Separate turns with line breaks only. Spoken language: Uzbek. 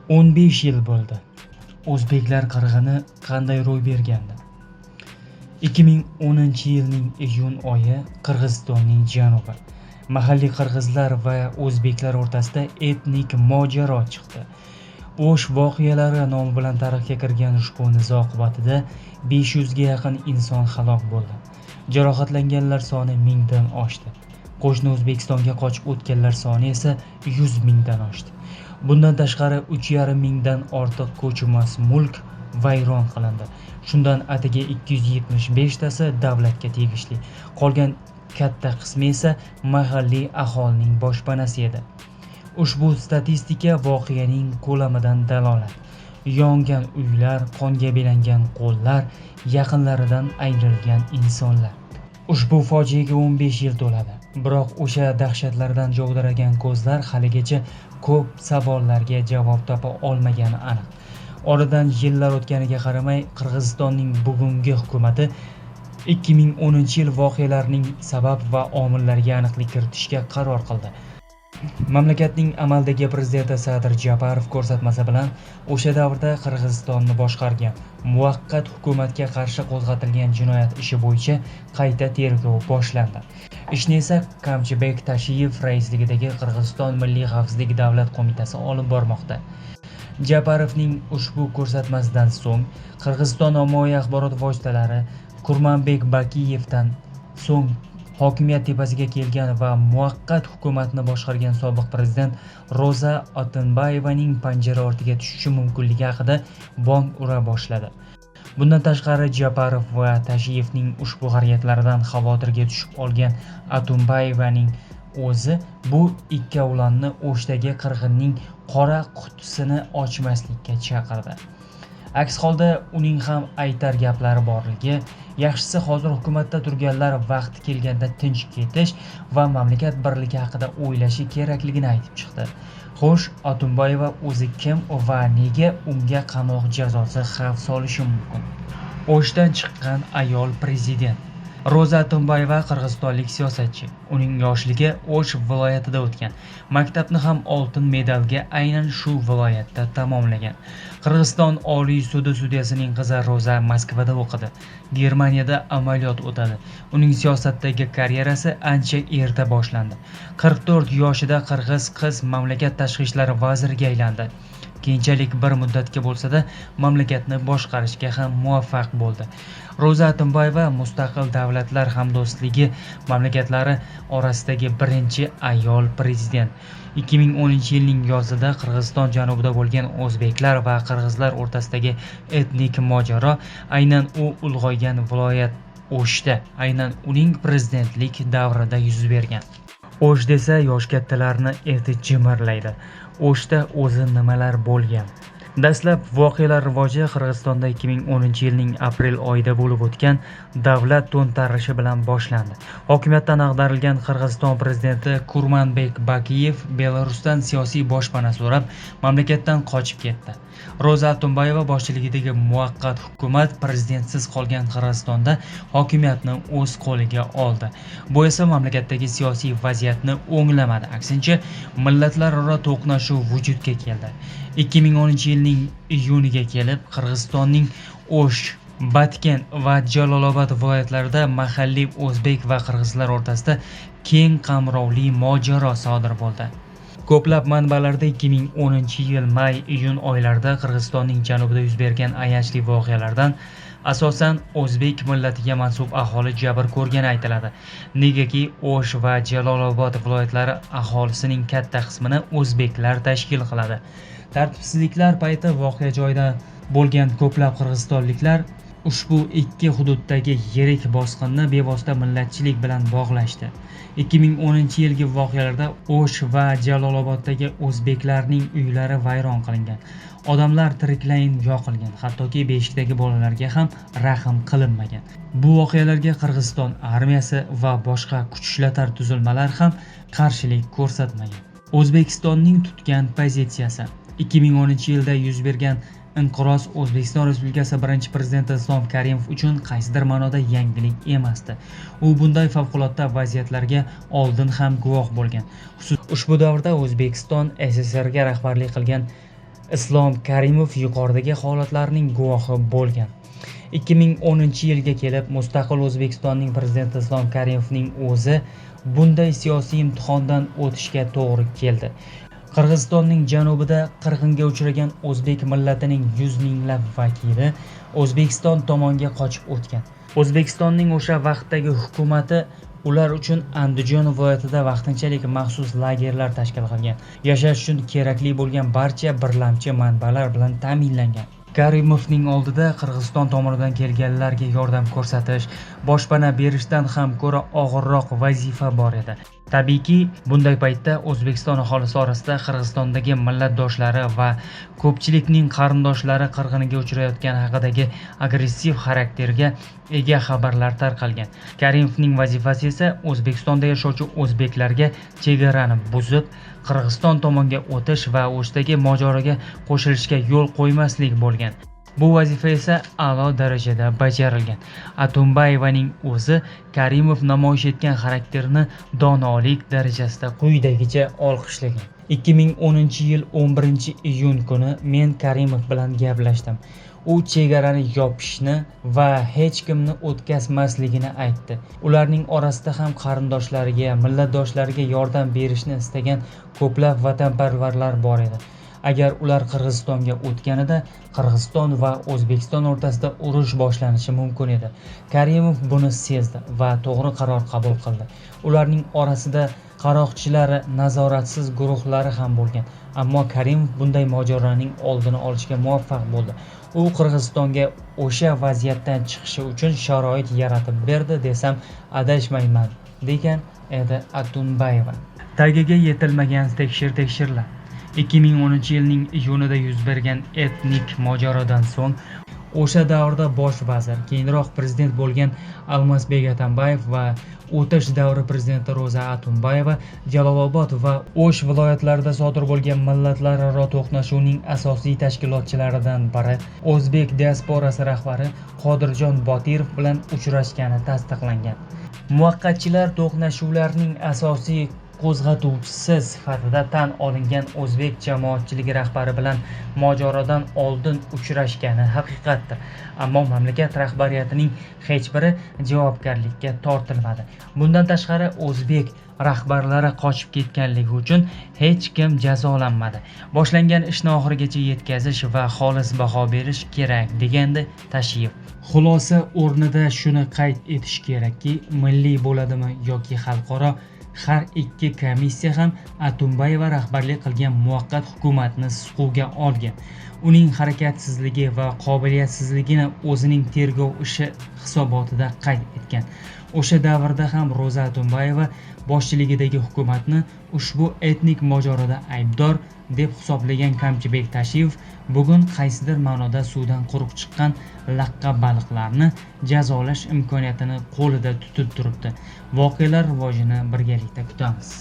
15 yil bo'ldi. O'zbeklar qirg'ini qanday ro'y bergandi? 2010-yilning iyun oyi, Qirg'izistonning janubi. Mahalliy qirg'izlar va o'zbeklar o'rtasida etnik mojaro chiqdi. O'sh voqealari nomi bilan tarixga kirgan ushbu nizo oqibatida 500 ga yaqin inson halok bo'ldi. Jarohatlanganlar soni mingdan oshdi. Qo'shni O'zbekistonga qochib o'tganlar soni esa 100 mingdan oshdi. Bundan tashqari, 3,5 mingdan ortiq ko'chmas mulk vayron qilindi. Shundan atigi 275 tasi davlatga tegishli. Qolgan katta qismi esa mahalliy aholining boshpanasi edi. Ushbu statistika voqeaning ko'lamidan dalolat. Yongan uylar, qonga belangan qo'llar, yaqinlaridan ayrilgan insonlar. Ushbu fojiaga 15 yil to'ladi. Biroq o'sha dahshatlardan javdiragan ko'zlar haligacha ko'p savollarga javob topa olmagani aniq. Oradan yillar o'tganiga qaramay, Qirg'izistonning bugungi hukumati 2010-yil voqealarining sabab va omillariga aniqlik kiritishga qaror qildi. Mamlakatning amaldagi prezidenti Sadir Japarov ko'rsatmasi bilan o'sha davrda Qirg'izistonni boshqargan muvaqqat hukumatga qarshi qo'zg'atilgan jinoyat ishi bo'yicha qayta tergov boshlandi. Ishni esa Kamchibek Tashiyev raisligidagi Qirg'iziston Milliy xavfsizlik davlat qo'mitasi olib bormoqda. Japarovning ushbu ko'rsatmasidan so'ng Qirg'iziston ommaviy axborot vositalari Kurmanbek Bakiyevdan so'ng hokimiyat tepasiga kelgan va muvaqqat hukumatni boshqargan sobiq prezident Roza Otunbayevaning panjara ortiga tushishi mumkinligi haqida bong ura boshladi. Bundan tashqari, Japarov va Tashiyevning ushbu harakatlaridan xavotirga tushib olgan Otunbayevaning o'zi bu ikkovlonni O'shdagi qirg'inning qora qutisini ochmaslikka chaqirdi. Aks holda uning ham aytar gaplari borligi, yaxshisi hozir hukumatda turganlar vaqti kelganda tinch ketish va mamlakat birligi haqida o'ylashi kerakligini aytib chiqdi. Xo'sh, Otunbayeva o'zi kim va nega unga qamoq jazosi xavf solishi mumkin? O'shdan chiqqan ayol prezident. Roza Otunbayeva qirg'izistonlik siyosatchi. Uning yoshligi O'sh viloyatida o'tgan. Maktabni ham oltin medalga aynan shu viloyatda tamomlagan. Qirg'iziston Oliy sudi sudyasining qizi Roza Moskvada o'qidi. Germaniyada amaliyot o'tadi. Uning siyosatdagi karyerasi ancha erta boshlandi. 44 yoshida qirg'iz qiz mamlakat tashqi ishlar vaziriga aylandi. Keyinchalik bir muddatga bo'lsa-da mamlakatni boshqarishga ham muvaffaq bo'ldi. Roza Otunbayeva mustaqil davlatlar hamdo'stligi mamlakatlari orasidagi birinchi ayol prezident. 2010-yilning yozida Qirg'iziston janubida bo'lgan o'zbeklar va qirg'izlar o'rtasidagi etnik mojaro aynan u ulg'aygan viloyat O'shda, aynan uning prezidentlik davrida yuz bergan. O'sh desa, yosh kattalarni eti jimirlaydi. O'shda o'zi nimalar bo'lgan? Dastlab voqealar rivoji Qirg'izistonda 2010-yilning aprel oyida bo'lib o'tgan davlat to'ntarishi bilan boshlandi. Hokimiyatdan ag'darilgan Qirg'iziston prezidenti Kurmanbek Bakiyev Belarusdan siyosiy boshpana so'rab, mamlakatdan qochib ketdi. Roza Otunbayeva boshchiligidagi muvaqqat hukumat prezidentsiz qolgan Qirg'izistonda hokimiyatni o'z qo'liga oldi. Bu esa mamlakatdagi siyosiy vaziyatni o'nglamadi. Aksincha, millatlararo to'qnashuv vujudga keldi. 2010-yilning iyuniga kelib Qirg'izistonning O'sh, Batken va Jalolobod viloyatlarida mahalliy o'zbek va qirg'izlar o'rtasida keng qamrovli mojaro sodir bo'ldi. Ko'plab manbalarda 2010-yil may-iyun oylarida Qirg'izistonning janubida yuz bergan ayanchli voqealardan asosan o'zbek millatiga mansub aholi jabr ko'rgani aytiladi. Negaki O'sh va Jalolobod viloyatlari aholisining katta qismini o'zbeklar tashkil qiladi. Tartibsizliklar payti voqea joyida bo'lgan ko'plab qirg'izistonliklar ushbu ikki hududdagi yirik bosqinni bevosita millatchilik bilan bog'lashdi. 2010-yilgi voqealarda O'sh va Jaloloboddagi o'zbeklarning uylari vayron qilingan. Odamlar tiriklayin yoqilgan, hattoki beshikdagi bolalarga ham rahm qilinmagan. Bu voqealarga Qirg'iziston armiyasi va boshqa kuch ishlatar tuzilmalar ham qarshilik ko'rsatmagan. O'zbekistonning tutgan pozitsiyasi. 2010-yilda yuz bergan inqiroz O'zbekiston Respublikasi birinchi prezidenti Islom Karimov uchun qaysidir ma'noda yangilik emasdi. U bunday favqulodda vaziyatlarga oldin ham guvoh bo'lgan. Ushbu davrda O'zbekiston SSRga rahbarlik qilgan. Islom Karimov yuqoridagi holatlarning guvohi bo'lgan. 2010-yilga kelib mustaqil O'zbekistonning prezidenti Islom Karimovning o'zi bunday siyosiy imtihondan o'tishga to'g'ri keldi. Qirg'izistonning janubida qirg'inga uchragan o'zbek millatining yuz minglab vakili O'zbekiston tomonga qochib o'tgan. O'zbekistonning o'sha vaqtdagi hukumati ular uchun Andijon viloyatida vaqtinchalik maxsus lagerlar tashkil qilgan. Yashash uchun kerakli bo'lgan barcha birlamchi manbalar bilan ta'minlangan. Karimovning oldida Qirg'iziston tomonidan kelganlarga yordam ko'rsatish, boshpana berishdan ham ko'ra og'irroq vazifa bor edi. Tabiiyki, bunday paytda O'zbekiston aholisi orasida Qirg'izistondagi millatdoshlari va ko'pchilikning qarindoshlari qirg'iniga uchrayotgani haqidagi agressiv xarakterga ega xabarlar tarqalgan. Karimovning vazifasi esa O'zbekistonda yashovchi o'zbeklarga chegarani buzib, Qirg'iziston tomonga o'tish va O'shdagi mojaroga qo'shilishga yo'l qo'ymaslik bo'lgan. Bu vazifa esa a'lo darajada bajarilgan. Atumbayevaning o'zi Karimov namoyish etgan xarakterni donolik darajasida quyidagicha olqishlagan. 2010-yil 11-iyun kuni men Karimov bilan gaplashdim. U chegarani yopishni va hech kimni o'tkazmasligini aytdi. Ularning orasida ham qarindoshlariga, millatdoshlariga yordam berishni istagan ko'plab vatanparvarlar bor edi. Agar ular Qirg'izistonga o'tganida, Qirg'iziston va O'zbekiston o'rtasida urush boshlanishi mumkin edi. Karimov buni sezdi va to'g'ri qaror qabul qildi. Ularning orasida qaroqchilar, nazoratsiz guruhlari ham bo'lgan. Ammo Karimov bunday mojaroning oldini olishga muvaffaq bo'ldi. U Qirg'izistonga o'sha vaziyatdan chiqishi uchun sharoit yaratib berdi desam adashmayman, degan edi Atunbayeva. Tagiga yetilmagan tekshir-tekshirlar. 2010-yilning iyunida yuz bergan etnik mojarodan so'ng o'sha davrda bosh vazir, keyinroq prezident bo'lgan Almazbek Atambayev va o'tish davri prezidenti Ro'za Atunbayeva Jalolobod va O'sh viloyatlarida sodir bo'lgan millatlararo to'qnashuvning asosiy tashkilotchilaridan biri o'zbek diasporasi rahbari Qodirjon Botirov bilan uchrashgani tasdiqlangan. Muvaqqatchilar to'qnashuvlarning asosiy qo'zg'atuvchisi sifatida tan olingan o'zbek jamoatchiligi rahbari bilan mojarodan oldin uchrashgani haqiqatdir. Ammo mamlakat rahbariyatining hech biri javobgarlikka tortilmadi. Bundan tashqari, o'zbek rahbarlari qochib ketganligi uchun hech kim jazolanmadi. Boshlangan ishni oxirigacha yetkazish va xolis baho berish kerak, degandi Tashiyev. Xulosa o'rnida shuni qayd etish kerakki, milliy bo'ladimi yoki xalqaro, har ikki komissiya ham Atumbayeva rahbarlik qilgan muvaqqat hukumatni siquvga olgan. Uning harakatsizligi va qobiliyatsizligini o'zining tergov ishi hisobotida qayd etgan. O'sha davrda ham Ro'za Atumbayeva boshchiligidagi hukumatni ushbu etnik mojaroda aybdor deb hisoblagan Kamchibek Tashiyev bugun qaysidir ma'noda suvdan quruq chiqqan laqqa baliqlarni jazolash imkoniyatini qo'lida tutib turibdi. Voqealar rivojini birgalikda kutamiz.